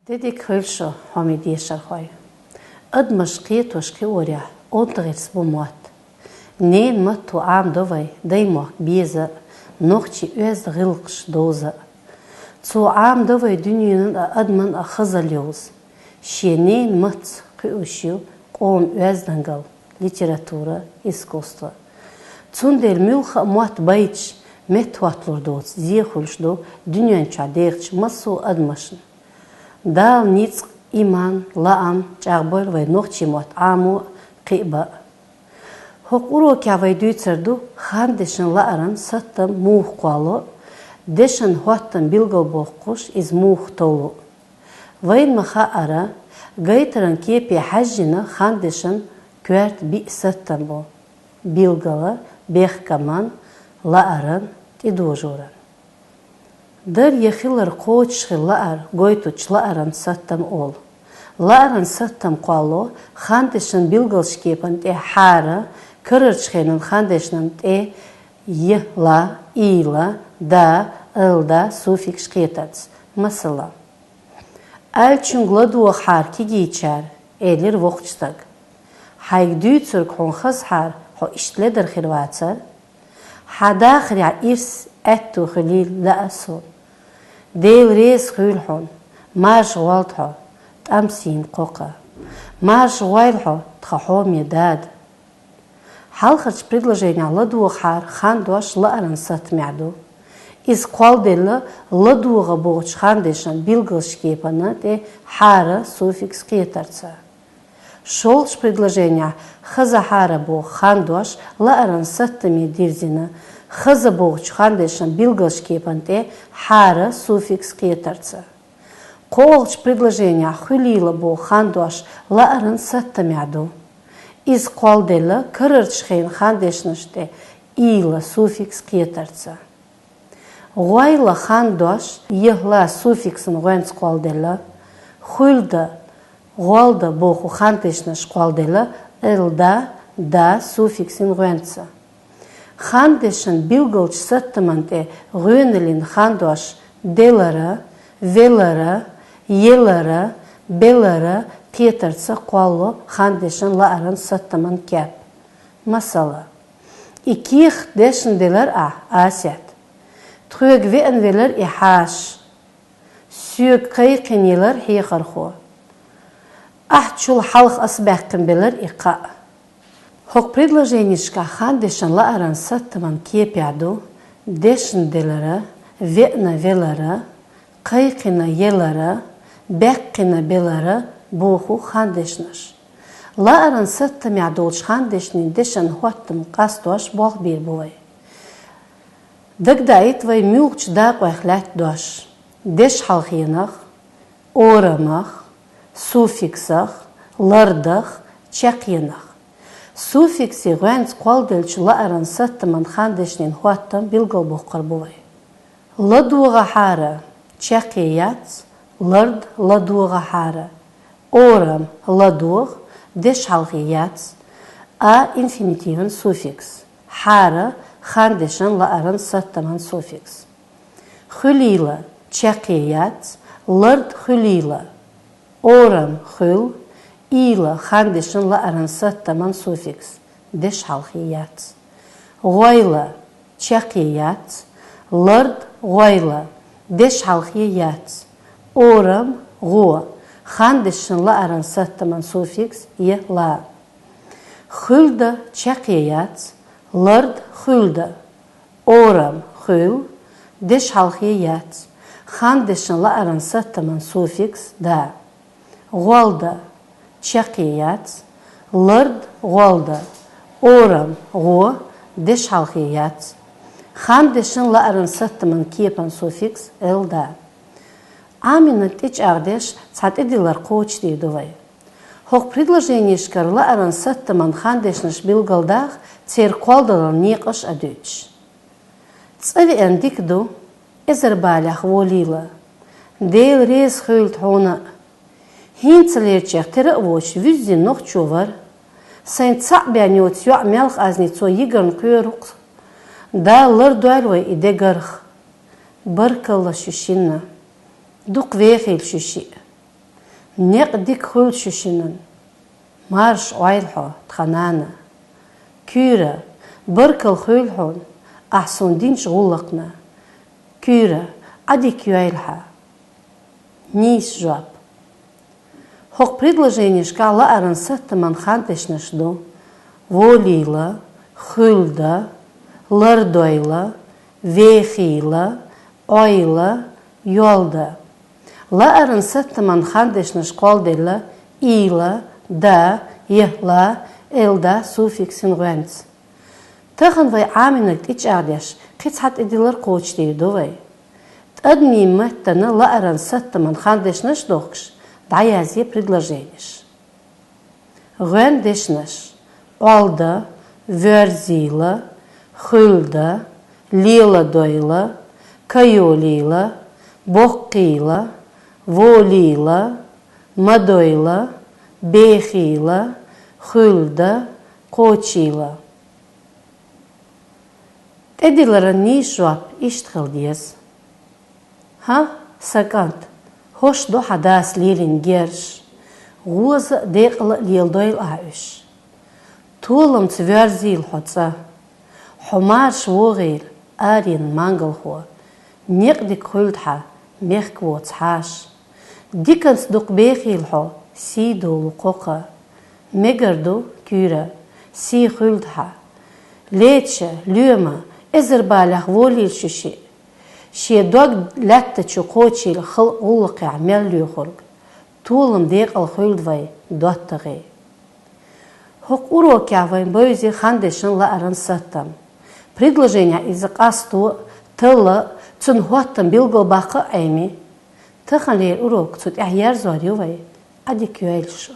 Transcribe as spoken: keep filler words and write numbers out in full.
Де дика хуьлда шо, хьоме дешархой. Адамаш кхетош-кхиорехь, онда гӀирс бу мотт. Ненан матто Ӏамадо вай даймохк беза а, нохчийн оьзда гӀиллакхаш довза а. Цо Ӏамадо вай дуьненан а, адаман а хазалла йовза. Шен ненан маттаца кхуьуш ю къоман оьздангалла, литература, искусство. Цундела муьлхха а мотт байча, меттахӀотталур доцу зе хуьлуш ду дуьнен чохь дехачу массо а адамашна. Дала ницкъ, иман, лаам чӀагӀбойла вай нохчийн мотт Ӏамо а, кхиабо а. ХӀокху урокехь вай дуьйцур ду хандешан лааран саттам муха кхолло а, дешан хӀоттам билгалбоккхуш иза муха товлу а. Вайна ма-хаъара, гайтаран кепе хьаьжжина хандешан коьрта биъ саттам бу: билгала, бехкаман, лааран, тӀедожоран. Дар я хилар кхочушхила лаар гойтучу лааран саттам олу. Лааран саттам кхолло хандешан билгалчу кепан тӀе хьара, карарчу хенан хандешнан тӀе е, ла, ийла, да, эл, да суффиксаш кхетарца. Масала, аьллачуьнга ладогӀахьара кегийчара, элира воккхачу стага. Хьайга дуьйцург хьуна хазахьара, хьо иштта ледара хир вацара. Хьан дахарехь ирс, аьтто хуьлийла лаьа суна. Дела реза хуьлда хьуна, марша гӀолда хьо, тӀамсийн кхокха. Марша гӀойла хьо, тхан хьоме дада. Хьалхарчу предложенехь ладогӀахьара хандош лааран саттамехь ду. Иза кхолладелла ладогӀа бохучу хандешан билгалчу кепана тӀе хьара суффикс кхетарца. ШолгӀачу предложенехь хазахьара боху хандош лааран саттаме дирзина, хаза бохучу хандешан билгалчу кепана тӀе хьара суффикс кхетарца. КхоалгӀачу предложенехь хуьлийла боху хандош лааран саттамехь ду. Иза кхолладелла карарчу хенан хандешнаш тӀе ийла суффикс кхетарца. ГӀойла хандош е, ла суффиксан гӀоьнца кхолладелла, хуьлда, гӀолда боху хандешнаш кхолладелла, элда, да суффиксан гӀоьнца. Хандешан билгалчу саттаман тӀе гӀоьналлин хандош делара, велара, елара, белара кхетарца кхолло хандешан лааран саттаман кеп. Масала, и кехат дешна делара ахь, Асет. Тхоьга веана велара и хьаша. Соьга кхайкхина елара хьехархо. Ахь чул хьалха ас баьккхина белара и кхаъ. ХӀокху предложенешкахь хандешан лааран саттаман кепехь ду дешна делара, веана велара, кхайкхина елара, баьккхина белара боху хандешнаш. Лааран саттамехь долчу хандешнийн дешан хӀоттам къастош болх бийр бу вай. Дагадаийта вай муьлххачу дакъойх лаьтта дош: дешхьалхенах, орамах, суффиксах, лардах, чаккхенах. Суффиксийн гӀоьнца кхолладеллачу лааран саттаман хандешнийн хӀоттам билгалбоккхур бу вай. ЛадогӀахьара чаккхе яц, лард ладогӀахьара, орам ладогӀа, дешхьалхе яц, а инфинитиван суффикс, хьара хандешан лааран саттаман суффикс. Хуьлийла чаккхе яц, лард хуьлийла, орам хуьл, ийла хандешан лааран саттаман суффикс, дешхьалхе яц. ГӀойла чаккхе яц, лард гӀойла, дешхьалхе яц, орам гӀо, хандешан лааран саттаман суффикс е, ла. Хуьлда чаккхе яц, лард хуьлда, орам хуьл, дешхьалхе яц, хандешан лааран саттаман суффикс да. ГӀолда чаккхе яц, лард гӀолда, орам гӀо, дешхьалхе яц, хандешан лааран саттаман кепан суффикс элда. Ӏамийнарг тӀечӀагӀдеш цхьа тӀедиллар кхочушдийр ду вай. ХӀокху предложенешкара лааран саттаман хандешнаш билгалдаха, церан кхолладаларан некъаш а дуьйцуш. ЦӀа веана дика ду, эзар балех волийла. Дела реза хуьлда хьуна а. ХӀинцалерчех тера а воцуш вуьззина нохчо вара. Сайн цхьаъ бен йоцу йоӀ мел хазний цо йигарна кхоьру-кх. Дала лардойла вай и дегарх. Баркалла шу шинна. Дукха вехийла шу шиъ. Некъ дика хуьлда шу шиннан. Марша Ӏойла хьо, тха нана. Куьйра, баркал хуьлда хьуна ахь суна динчу гӀуллакхна. Куьйра, Ӏа дика йойла хьан. Нийса жоп. ХӀокху предложенешкахь лааран саттаман хандешнаш ду: волийла, хуьлда, лардойла, вехийла, Ӏойла, йолда. Лааран саттаман хандешнаш кхолладелла ийла, да, ехла, элда суффиксийн гӀоьнца. Тахана вай Ӏамийнарг тӀечӀагӀдеш, кхин цхьа тӀедиллар кхочушдийр ду вай. ТӀадамийн меттана лааран саттаман хандешнаш дохкуш, дӀаязъе предложенеш. ГӀоьнна дешнаш: Ӏолда, воьрзийла, хуьлда, леладойла, кайолийла, боккхийла, волийла, ма дойла, бехийла, хуьлда, кхочийла. ТӀедилларан нийса жоп иштта хила деза: хӀан, сан кӀант, хӀорш ду хьан дас лелийна герзаш, гӀоза а, декъала а леладойла ахь уьш. Толамца воьрзийла хьо цӀа. Хьо марша вогӀийла, аренан мангалхо. Некъ дика хуьлда хьан, мехкан воцу хьаша. Диканца дукха бехийла хьо, сий долу кхокха. Мегар ду, Куьйра, сий хуьлда хьан. Леша, лоьма, эзар балех волийла шу шиъ. Шен дог лаьттачу кхочийла халкъан гӀуллакхехь мел лоьхург. Толам, декъала хуьлда вайн доттагӀий. ХӀокху урокехь вайна бевзира хандешан лааран саттам. Предложенехь иза къасто а, талла а, цуьнан хӀоттам билгалбаккха а Ӏемий. Таханлера урок цу тӀехь ерзор ю вай. Ӏа дика йойла шу.